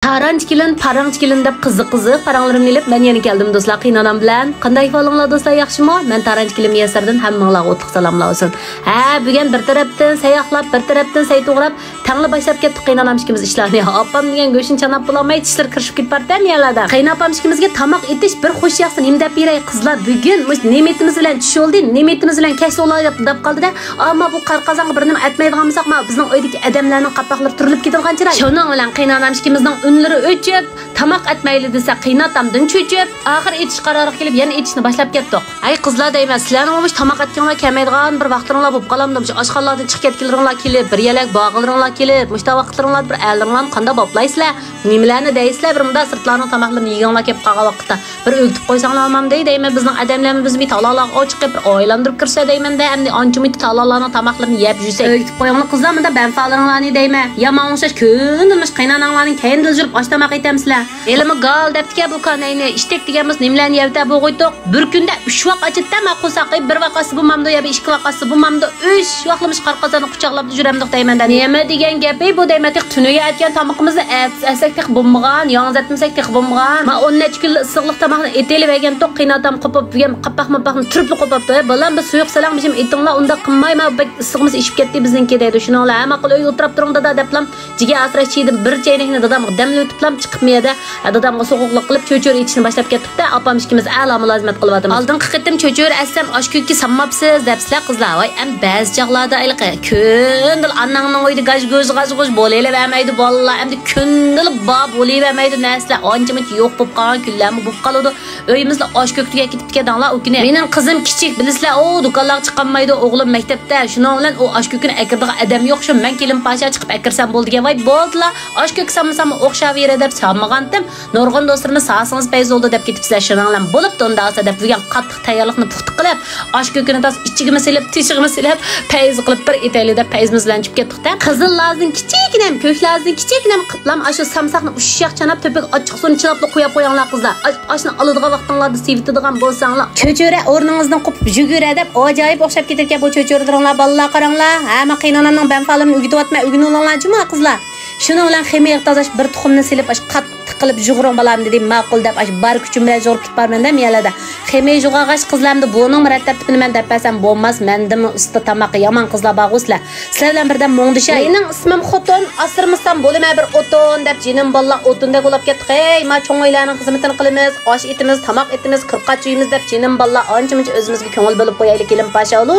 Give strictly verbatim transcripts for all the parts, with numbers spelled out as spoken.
تارانچى كېلىن، پاراڭچى كېلىن دەپ قىزىق-قىزىق پاراڭلىرىمنى ئېلىپ مەن يەنە كەلدىم دوستلار، قىينانام بىلەن. قانداق ئەھۋالىڭلار دوستلار، ياخشىمۇ؟ مەن تارانچى كېلىن مۇيەسسەردىن ھەممىڭلارغا ئوتلۇق سالاملار بولسۇن. ھە، بۈگۈن بىر تەرەپتىن سەي ئاقلاپ، بىر تەرەپتىن سەي توغراپ، تەڭلا باشلاپ كەتتۇق قىينانام ئىككىمىز ئىشلارنى. ئاپام دېگەن گۆشنى چاناپ بولالماي، چىشلىرى كىرىشىپ كېتىپ بارتتى ھەم يەرلەردە. قېيىنئاپام ئىككىمىزگە تاماق ئېتىش بىر خوش ياقسۇن، نېمە دەپ بېرەي قىزلار، بۈگۈن مۇشۇ نېمىتىمىز بىلەن چۈش بولدى، نېمىتىمىز بىلەن كەچ بولدى دەپ، دەپ قالدى-دە. ئەمما بۇ قارا قازانغا بىر نېمە ئەتمەيدىغان بولساق، مانا بىزنىڭ ئۆيدىكى ئادەملەرنىڭ قاپاقلىرى تۈرۈلۈپ كېتىدىغان چىراي. شۇنىڭ بىلەن قېيىنئانام ئىككىمىزنىڭ ئۈنلىرى ئۆچۈپ، تاماق ئەتمەيلى دېسە، قېيىنئاتامدىن چۆچۈپ، ئاخىرى ئېتىش قارارىغا كېلىپ، يەنە ئېتىشنى باشلاپ كەتتۇق. ئەي قىزلار دەيمەن، سىلەرنىڭمۇ مۇشۇ تاماق ئەتكىنىڭلار كەلمەيدىغان بىر ۋاقىتلىرىڭلار بولۇپ قالامدۇ؟ مۇشۇ ئاشخانىلاردىن چىقىپ كەتكىنلىرىڭلار كېلىپ، بىر يەرلەرگە بارغانلىرىڭلار كېلىپ، مۇشۇنداق ۋاقىتلىرىڭلاردا بىر ئەرلىرىڭلارنى قانداق باپلايسىلەر؟ نېمىلەرنى دەيسىلەر؟ بىر مۇنداق سىرتلارنىڭ تاماقلىرىنى يېگىڭلار كېلىپ قالغان ۋاقىتتا بىر ئۆگىتىپ قويساڭلار بولمامدۇ دەيمەن. بىزنىڭ ئادەملەرمۇ بىزمۇ تالالارغا ئاچىقىپ بىر ئايلاندۇرۇپ كىرسە دەيمەن-دە، ئەمدى ئانچە-مۇنچە تالالارنىڭ تاماقلىرىنى يەپ يۈرسەك. ئۆگىتىپ قويۇڭلار قىزلار، مۇنداق بەنپالىرىڭلارنى دەيمەن. يامان ئوخشاش كۈندىن مۇشۇ قېيىنئاناڭلارنىڭ كەينىدە يۈرۈپ ئاش تاماق ئېتەمسىلەر؟ ھېلىمۇ گال دەپتىكەن بۇ كاناينى، ئىشتەك دېگەن بولسا نېمىلەرنى يەۋېتە بولغۇيتتۇق. بىر كۈندە ئۈچ ۋاق ئاچىدىتە ما قورساقى، بىر ۋاق ئاچسا بولمامدۇ يا بىر ئىككى ۋاق ئاچسا بولمامدۇ، ئۈچ ۋاقلا مۇشۇ قارا قازاننى قۇچاقلاپلا يۈرەمدۇق دەيمەن-دە. نېمە دېگەن گەپى بۇ دەيمەن، تېخى تۈنۈگۈن ئەتكەن تامىقىمىزنى ئەتسەك تېخى بولمىغان، ياڭزا ئەتمىسەك تېخى بولمىغان. ما ئون نەچچە كۈنلا ئىسسىقلىق تاماقنى ئېتىلىۋەرگەنتۇق، قېيىنئاتام قوپۇپ، بۈگۈن قاپاق-ماپاقنى تۈرۈپلا قوپۇپتۇ. ھە بالام، بىر سۇيۇق سېلىڭ بېشىم ئېتىڭلار، ئۇنداق قىلماي، ما بەك ئىسسىقىمىز ئېشىپ كەتتى بىزنىڭكى دەيدۇ. شۇنىڭ بىلەن، ھە ماقۇل، ئۆيدە ئولتۇراپ تۇرۇڭ دادا دەپلا جىگەر ئاسراش چىگدىم، بىر چەينەكنى دادامغا دەملىۋېتىپلا چىقىپ مەيەردە، دادامغا سوغۇقلۇق قىلىپ چۆچۈرە ئېتىشنى باشلاپ كەتتۇق-دە، ئاپام ئىككىمىز ئەلا مۇلازىمەت قىلىۋاتىمىز. ئالدىنقى قېتىم چۆچۈرە ئەتسەم ئاش كۆككە سالماپسىز دەپسىلەر قىزلار. ۋاي ئەم بەزى چاغلاردا ھېلىقى كۈندىلا ئاناڭنىڭ ئۆيىدە گاژ-گۇژ، گاژ-گۇژ بولۇۋېرەلمەيدۇ بالىلار، ئەمدى كۈندىلا بار بولۇۋەرمەيدۇ نەرسىلەر، ئانچە-مۇنچە يوق بولۇپ قالغان كۈنلەرمۇ بولۇپ قالىدۇ. ئۆيىمىزدە ئاش كۆك تۈگەپ كېتىپتىكەن داڭلار ئۇ كۈنى. مېنىڭ قىزىم كىچىك، بىلىسىلەر، ئۇ دۇكانلارغا چىقالمايدۇ، ئوغلۇم مەكتەپتە. شۇنىڭ بىلەن ئۇ ئاش كۆكىنى ئەكىرىدىغان ئادەم يوق، شۇ مەن كېلىن پاشا چىقىپ ئەكىرسەم بولىدىكەن. ۋاي بولدىلا، ئاش كۆك سالمىساممۇ ئوخشاۋېرە دەپ سالمىغانتىم. نۇرغۇن دوستلىرىمىز سالسىڭىز پەيز بولىدۇ دەپ كېتىپسىلەر. شۇنىڭ بىلەن بولۇپتۇ ئۇنداقسا دەپ بۈگۈن قاتتىق تەييارلىقنى پۇختا قىلىپ، ئاش كۆكىنى تاس ئىچىگىمۇ سېلىپ، تېشىغىمۇ سېلىپ، پەيز قىلىپ بىر ئېتەيلى دەپ پەيزىمىز بىلەن چۈشۈپ كەتتۇق. قىزىل لازىنى كىچىككىنەم، كۆك لازىنى كىچىككىنەم قىپلام، ئاشۇ سامساقنى ئۇششاق چاناپ، تۆپىگە ئاچچىق سۇنى چىلاپلا قۇياپ قويۇڭلار قىزلار. ئاش-، ئاشنى ئالىدىغان ۋاقتىڭلاردا سېۋىتىدىغان بولساڭلار. چۆچۈرە ئورنىڭىزدىن قوپۇپ يۈگۈرە دەپ ئاجايىپ ئوخشاپ كېتىدىكەن بۇ چۆچۈرىلىرىڭلار بالىلار، قاراڭلار. ھە، مەن قېيىنئانامنىڭ بەنپالىرىنى ئۆگىتىۋاتىمەن، ئۆگىنىۋېلىڭلار جۇما قىزلار. شۇنىڭ بىلەن خېمىرغا تازىلاش بىر تۇخۇمنى سېلىپ، ئاشۇ قاتتىق قىلىپ يۇغۇرۇڭ بالام دېدى. ماقۇل دەپ ئاشۇ بار كۈچۈم بىلەن يۇغۇرۇپ كېتىپ بارىمەن دە مەيەردە. خېمىر يۇغارغاچ قىزلار ئەمدى بۇنىڭ مۇرەتتەپ تىپىنى مەن دەپ بەرسەم بولماس، مەندىنمۇ ئۇستا تاماققا يامان قىزلار بارغۇ سىلەر. سىلەر بىلەن بىردەم مۇڭدىشاي. مېنىڭ ئىسمىم خوتۇن، ئاسرىمىسام بولىمەن بىر ئوتۇن دەپ جېنىم بالىلار ئوتۇندەك ئۇلاپ كەتتۇق. ھەي، ما چوڭ ئۆيلەرنىڭ خىزمىتىنى قىلىمىز، ئاش ئېتىمىز، تاماق ئېتىمىز، كىرقاچ يۇيىمىز دەپ جېنىم بالىلار ئانچە-مۇنچە ئۆزىمىزگە كۆڭۈل بۆلۈپ قويايلى كېلىن پاشا ئۇلۇ.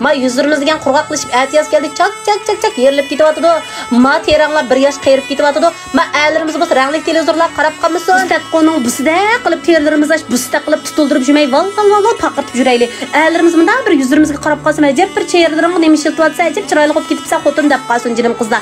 ما يۈزلىرىمىز دېگەن قۇرغاقلىشىپ ئەتىياز كەلدى، چاك، چاك، چاك، چاك يېرىلىپ كېتىۋاتىدۇ. ما تېرەڭلار بىر ياش قېرىپ كېتىۋاتىدۇ. ما ئەرلىرىمىز بولسا رەڭلىك تېلېۋىزورلارغا قاراپ قالمىسۇن. بۇستا قونۇڭ بۇسىدەك قىلىپ تېرىلىرىمىز ئاش، بۇستا قىلىپ تۇتۇلدۇرۇپ يۈرمەي، ۋال، ۋال، ۋال، ۋال پارقىرىتىپ يۈرەيلى. ئەرلىرىمىز مۇنداق بىر يۈزلىرىمىزگە قاراپ قالسۇن، ئەجەب بىر چېھرىلىرىڭغا نېمە ئىشلىتىۋاتسا، ئەجەب چىرايلىق بولۇپ كېتىپسەن خوتۇن دەپ قالسۇن جېنىم قىزلار.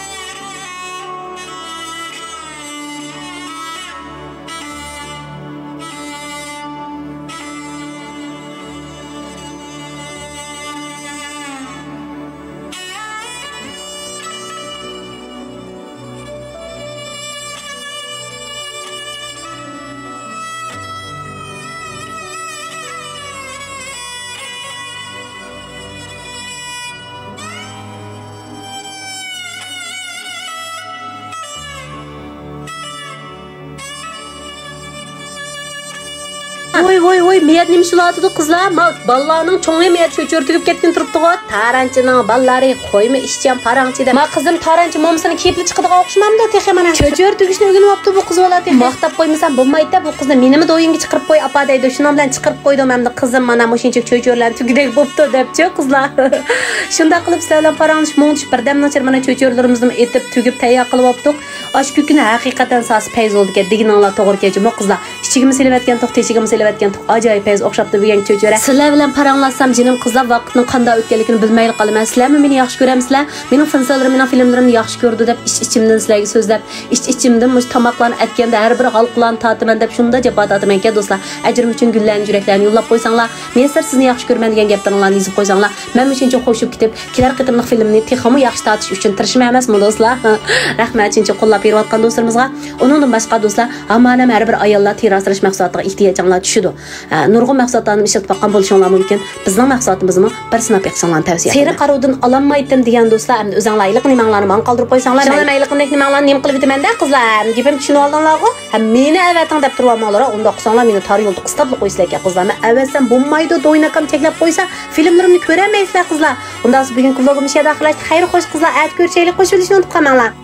ۋوي، ۋوي، ۋوي، مەيەردە نېمە ئىشلىۋاتىدۇ قىزلار؟ ما بالىلارنىڭ چوڭى مەيەردە چۆچۈرە تۈگۈپ كەتكىلى تۇرۇپتىغۇ. تارانچىنىڭ بالىلىرى خويمۇ ئىشچان، پاراڭچى دەپ. ما قىزىم تارانچى مومىسىنىڭ كېپىلى چىقىدىغان ئوخشىمامدۇ تېخى مانا؟ چۆچۈرە تۈگۈشنى ئۆگىنىۋاپتۇ بۇ قىز بالا تېخى. ماختاپ قويمىسام بولمايدۇ-دە، بۇ قىزنى مېنىمۇ دويىنغا چىقىرىپ قوي ئاپا دەيدۇ. شۇنىڭ بىلەن چىقىرىپ قويدۇم ئەمدى قىزىم مانا مۇشۇنچە چۆچۈرىلەرنى تۈگىدەك بوپتۇ دەپچۇ قىزلار. شۇنداق قىلىپ سىلەر بىلەن پاراڭلىشىپ مۇڭدىشىپ بىردەمنىڭ ئىچىدە مانا چۆچۈرىلىرىمىزنىمۇ ئېتىپ تۈگۈپ تەييار قىلىۋاپتۇق. ئاشۇ كۈنى ھەقىقەتەن ساسى پەيز بولدىكەن، دېگىنىڭلار توغرىكەن جۇمۇ قىزلار. ئىچىگىمۇ سېلىۋەتكەنتۇق، تېشىگىمۇ سېلىۋەتكەنتۇق. ئاجايىپ پەيز ئوخشاپتۇ بۈگۈنكى چۆچۈرە. سىلەر بىلەن پاراڭلاشسام جېنىم قىزلار ۋاقىتنىڭ قانداق ئۆتكەنلىكىنى بىلمەيلا قالىمەن. سىلەرمۇ مېنى ياخشى كۆرەمسىلەر؟ مېنىڭ فىنسىلىرىم مېنىڭ فىلىملىرىمنى ياخشى كۆرىدۇ دەپ ئىچ ئىچىمدىن سىلەرگە سۆزلەپ، ئىچ ئىچىمدىن مۇشۇ تاماقلارنى ئەتكەندە ھەر بىر ھالقىلارنى تارتىمەن دەپ شۇنداق جاپا تارتىمەنكەن دوستلار. ئەجرىم ئۈچۈن گۈللەرنى، يۈرەكلەرنى يوللاپ قويساڭلار، مەيسەر سىزنى ياخشى كۆرىمەن دېگەن گەپلىرىڭلارنى يېزىپ قويساڭلار، مەن مۇشۇنچە خوشلىشىپ كېتىپ، كېلەر قېتىملىق فىلىمنى تېخىمۇ ياخشى تارتىش ئۈچۈن تىرىشىمەن ئەمەسمۇ دوستلار؟ رەھمەت شۇنچە قوللاپ بېرىۋاتقان دوستلىرىمىزغا. ئۇنىڭدىن باشقا دوستلار، ھامان ھەم ھەر بىر ئاياللار تېرە ئاسراش مەھسۇلاتىغا ئېھتىياجىڭلار چۈشكەن. چۈشىدۇ. ھە، نۇرغۇن مەھسۇلاتلارنى ئىشلىتىپ باققان بولۇشۇڭلار مۇمكىن. بىزنىڭ مەھسۇلاتىمىزمۇ بىر سىناپ بېقىشىڭلارنى تەۋسىيە قىلىمەن. سېرىق قارىۋۇدىن ئالالمايتتىم دېگەن دوستلار، ئەمدى ئۆزۈڭلار ھېلىقى نېمەڭلارنى ماڭا قالدۇرۇپ قويساڭلار، شۇڭلار مەن ھېلىقىدەك نېمەڭلارنى نېمە قىلىۋېتىمەن-دە، قىزلار. ئەمدى گېپىمنى چۈشىنىۋالدىڭلارغۇ؟ ھە، مېنى ئەۋەتىڭ دەپ تۇرۇۋالماڭلار، ئۇنداق قىلساڭلار مېنى تار يولدا قىستاپلا قويىسىلەر ئىكەن، قىزلار. مەن ئەۋەتسەم بولمايدۇ، دويناكام چەكلەپ قويسا، فىلىملىرىمنى كۆرەلمەيسىلەر، قىزلار. ئۇنداق بولسا بۈگۈنكى ۋلوگىم مۇشۇ يەردە ئاخىرلاشتى. خەير خوش، قىزلار، ئەتە كۆرۈشەيلى، قوشۇلۇشنى ئۇنتۇپ قالماڭلار.